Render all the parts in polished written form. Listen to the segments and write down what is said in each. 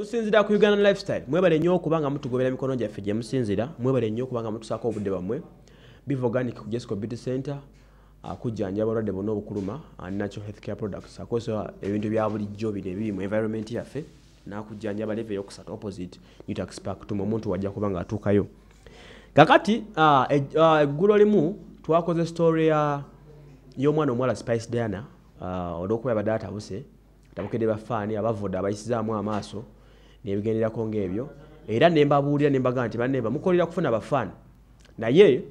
Tusinzira ku Uganda Lifestyle. Mwebale nnyo okubanga mutugobera mikono gyaffe gye musinzira. Mwebale nnyo okubanga mutusaako obudde bwammwe. Biva Organic ku Jesco Beauty Center akujjanjaba abalwadde bonna obukuluma, natural health care products, akozesa ebintu bya bulijjo bino ebiri mu environment yaffe n'akujjanjaba. Level eyokusatu, opposite New Tax Park. Tuma omuntu, wajja kuba nga atuukayo. Kakati eggulo limu twakoze story ya y'omwana omuwala Spice Diana, olw'okuba yabadde atabuse tabukedde bafaani abavudde abayisizaamu amaaso n'ebigenderako ng'ebyo. Era ne mbabuulira ne mbagaa nti banne bamukolera kufuna bafaani, naye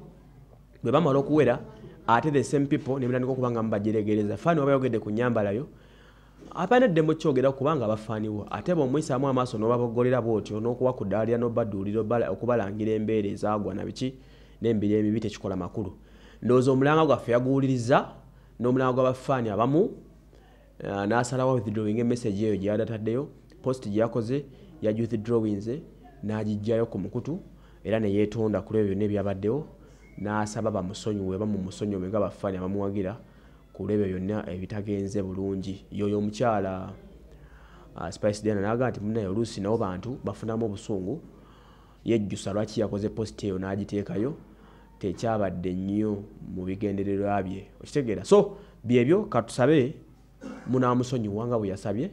bwe bamala okuwera ate the same people ne mutandika okuba nga mubajeregereza. Faani waba yogedde ku nnyambalayo, abalina eddembe kyogera kubanga bafaaniwo, ate bw'omuyisaamu amaaso n'obaboggolera bw'otyo n'okuwa ku ddaalira n'obadduulira okubalangira embeera ezaagwa na biki n'emibiri emibi, tekikola makulu. Ndowooza omulanga gwaffe yaguwuliriza n'omulanga gw'abafaani abamu, n'asalawo withdrawing emessage eyo gye yadataddeyo. Post gye yakoze yagiwithdrawinze n'agiggyayo ku mukutu, era ne yeetonda ku lwebyo byonna ebyabaddewo, n'asaba bamusonyiwe, bamumusonyiwe nga bafaani abamuwagira ku lwebyo byonna ebitagenze bulungi. Yoyo omukyala Spice Diana n'agamba nti munnaye oluusi nabo bantu bafunamu obusungu, yejjusa lwaki yakoze post eyo n'agiteekayo, tekyabadde nnyo mu bigendererwa bye. Okitegeera? So byebyo, katusabe munaamusonyiwa nga bwe yasabye.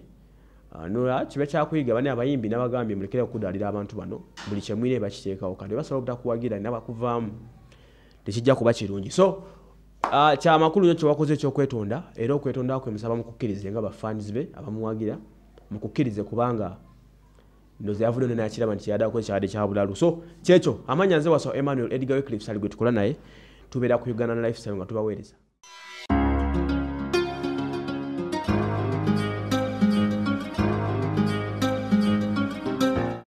Nola kiba kyakuyiga bane abayimbi n'abagambye mulekere okudaalira abantu bano, buli kyemwine bakiteekawo. Kati basobola obutakuwagira nabakuvaamu, tekijja kuba kirungi. So kyamakulu nnyo kyewakoze ekyokwetonda, era okwetonda kwe musaba mukukkirize nga bafans be abamuwagira, mukukkirize kubanga ndoza yavudde nakiraba nti kyeyadde akoze kyabadde kya bulalu. So kyekyo, amanya nze Waso Emmanuel Edgar Wycliffe Sali gwe tukola naye, tubeera ku Uganda Lifestyle nga tubaweereza.